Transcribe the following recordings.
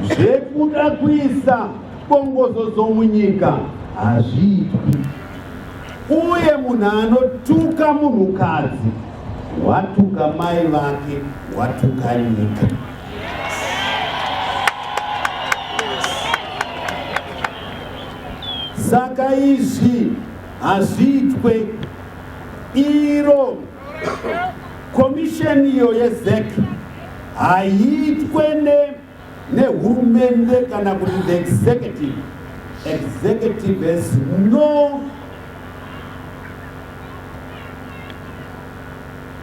Zvekuda kuisa bongozozo munyika hazviitwi. Uye munhu anotuka munhukadzi watuka mai vake, watuka nyika. Saka izvi hazviitwe. Iro komisheni iyo yeZEC haiitwe nehurumende kana kuti the executive. Executive has no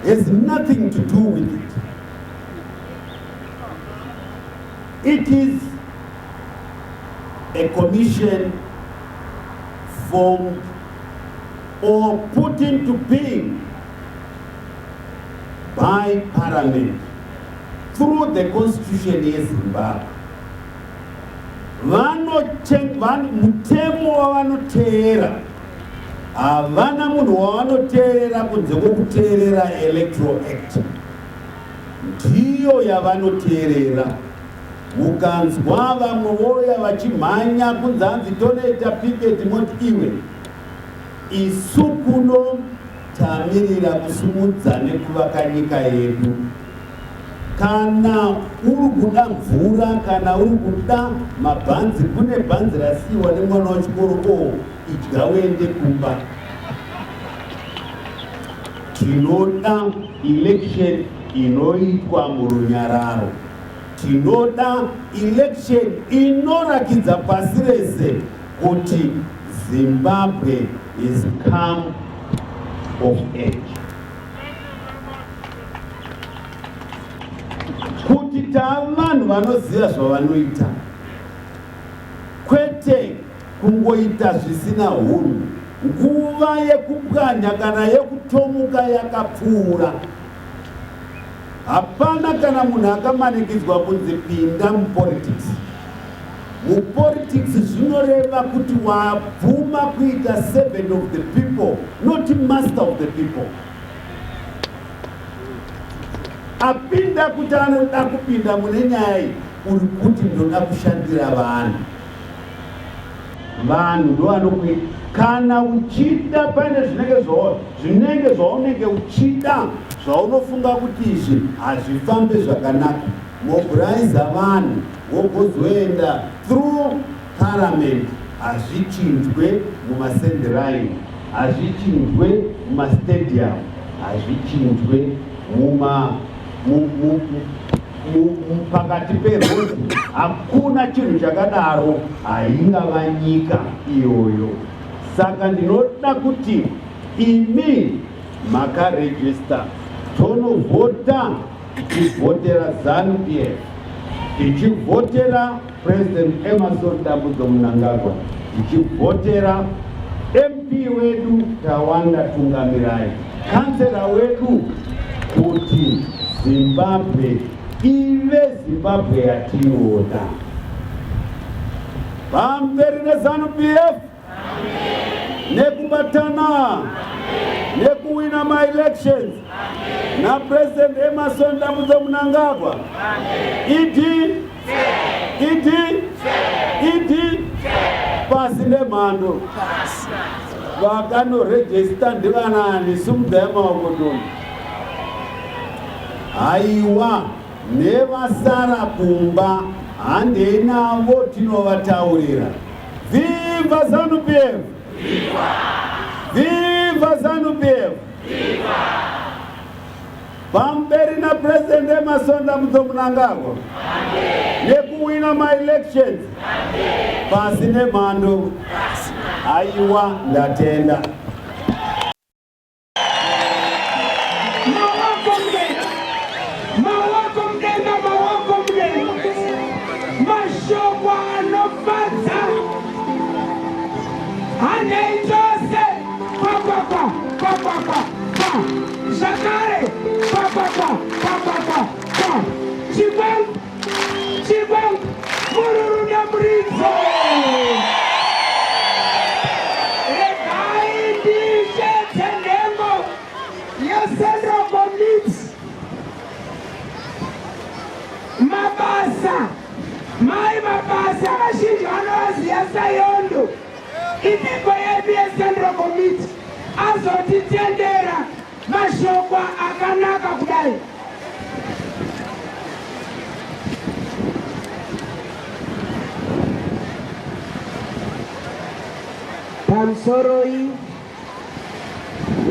has nothing to do with it. It is a commission formed or put into being by parliament through the constitution yeZimbabwe. Mutemo wavanoteera, havana munhu wavanoteerera kunze kwokuteerera Electoral Act, ndiyo yavanoteerera. Mukanzwa vamwe voya vachimhanya kunzi hanzi tonoita picket, moti iwe, isu kuno tamirira kusumudza nekuvaka nyika yedu. Kana uri kuda mvura, kana uri kuda mabhanzi, kune bhanzi rasiyiwa nemwana wechikoro, o idya uende kumba. Tinoda election inoitwa murunyararo. Tinoda election inorakidza pasi rese kuti Zimbabwe is come of age, kuti tava vanhu vanoziva zvavanoita, kwete kungoita zvisina hunhu. Nguva yekupwanya kana yekutomuka yakapfuura. Hapana kana munhu akamanikidzwa kunzi pinda mupolitics. Mupolitics zvinoreva kuti wabvuma kuita servant of the people, not master of the people. Apinda kuti anoda kupinda mune nyaya iyi, uri kuti ndoda kushandira vanhu. Vanhu ndovanokui. Kana uchida, pane zvinenge zvaunenge uchida, zvaunofunga kuti izvi hazvifambe zvakanaka, mobiliza vanhu, wogozoenda through parliament. Hazvichinjwe mumasendiraini, hazvichinjwe mumastadium, hazvichinjwe muma pakati peroad. Hakuna chinhu chakadaro, haingava nyika iyoyo. Saka ndinoda kuti imi makarejista, tonovhota tichivhotera ZANU PF, tichivhotera President Emmerson Dambudzo Mnangagwa, tichivhotera MP wedu Tawanda Tungamirai, kansela wedu, kuti Zimbabwe ive Zimbabwe yatinoda. Pamberi neZANU PF nekubatana nekuwina maelections naPresident Emmerson Dambudzo Mnangagwa. ED, ED, ED, pasi nemhando. Vakanorejista ndivanani? Simudzai maoko toni. Haiwa, nevasara kumba handei navo tinovataurira. Viva ZANU PF! Viva ZANU PF! Pamberi naPresident Emmerson Dambudzo Mnangagwa nekuwina maelections. Pasi nemhando. Aiwa, ndatenda. Maoko mudenga, maoko mudenga, maoko mudenga. Mashoko anofadza. Handei tose. Kwa kwa kwa kwa kwa kwa kwa. Zvakare kwa kwa kwa kwa kwa kwa kwa. Chikwangu, chikwangu, mururu nemuridzo. Regai ndishedze nhengo yeCentral Committee mabasa mai. Asi vazhinji vanovaziva saYondo, inhengo yedu yeCentral Committee, azotitendera mashoko akanaka kudai. Pamusoroi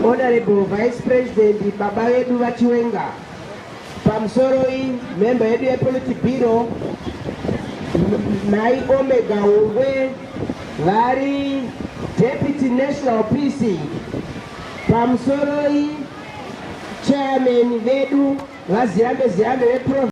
Honorable Vice President baba vedu vaChiwenga. Pamusoroi member yedu yePolitburo Mai Omega Hungwe vari Deputy National PC. Pamusoroi Chairman vedu vaZiyambe Ziyambe vePro.